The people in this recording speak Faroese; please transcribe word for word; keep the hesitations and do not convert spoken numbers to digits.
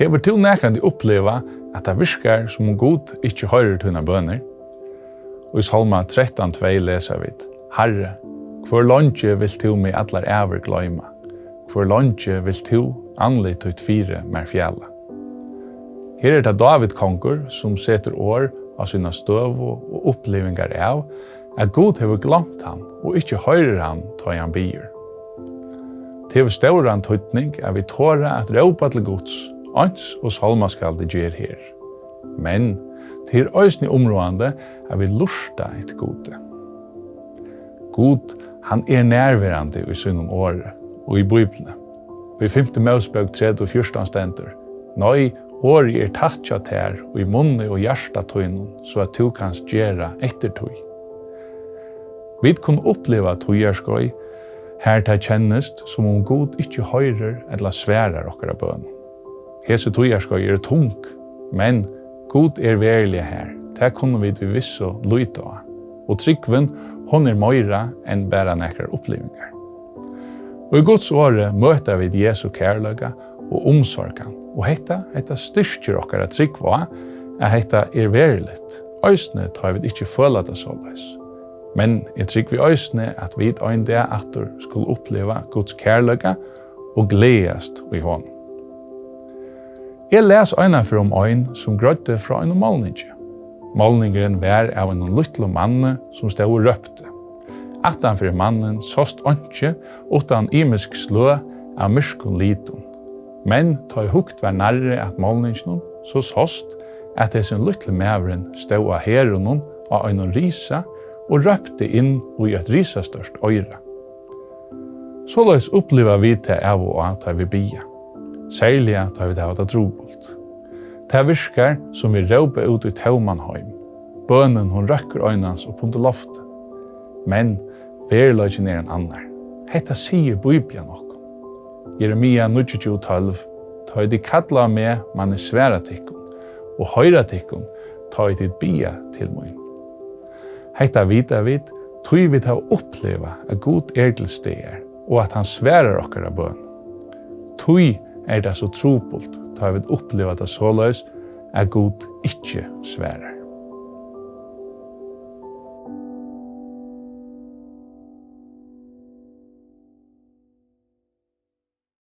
Hevur tú nakrantíð upplivað, at tað virkar, sum um Gud ikki hoyrir tínar bønir? Í Sálma trettan tvey lesa vit: Harri, hvør leingi vilt tú meg allar ævir gloyma? Hvør leingi vilt tú andlit títt fyri mær fjala? Her er tað Dávid kongur, sum setur orð á sína støðu og upplivingar av, at Gud hevur gloymt hann og ikki hoyrir hann, tá ið hann biður. Tað hevur stóran týdning, at vit tora at rópa til Guds, eins og sálmaskaldið ger her. Men tað er eisini umráðandi, at vit lurta eftir Gudi. Gud, hann er nærverandi í sínum orði og í Bíbliuni. Í fimtu Mósebók tretivu fjúrtan stendur: Nei, orðið er tætt hjá tær, í munni og hjarta tínum, so at tú kanst gera eftir tí. Vit kunnu uppliva tíðarskeið, har tað kennist, sum um Gud ikki hoyrir ella svarar okkara bønum. Hesi tíðarskeið eru tung, men Gud er veruliga har. Tað kunnu vit við vissu líta á. Og trúgvin, hon er meira enn bara nakrar upplivingar. Og í Guds orði møta vit Jesu kærleika og umsorgan, og hetta, hetta styrkir okkara trúgv á, at hetta er veruligt, eisini tá vit ikki føla tað soleiðis. Men eg trúgvi eisini, at vit ein dag aftur skulu uppliva Guds kærleika og gleðast í honum. Eg las einaferð um ein, sum greiddi frá einum málningi. Málningurin var av einum lítlum manni, sum stóð og rópti. Aftan fyri mannin sást einki uttan ymisk sløg av myrkum litum. Men tá ið hugt var nærri at málninginum, so sást, at hesin lítli maðurin stóð á hælunum á einum risa og rópti inn í eitt risastórt oyra. Soleiðis uppliva vit tað av og á, tá vit biðja, serliga tá vit hava tað trupult. Tað virkar, sum vit rópa út í tóman heim. Bønin, hon røkkur einans upp undir loftið. Men veruleikin er ein annar. Hetta sigur Bíblian okkum. Jeremia níggjuogtjúgu tólv: Tá ið tit kalla á meg, man eg svara tykkum, og hoyra tykkum, tá ið tit biðja til mín. Hetta vita vit, tí vit hava upplivað, at Gud er til staðar, og at hann svarar okkara bøn. Tí er tað so trupult, tá vit uppliva tað soleiðis, at Gud ikki svarar.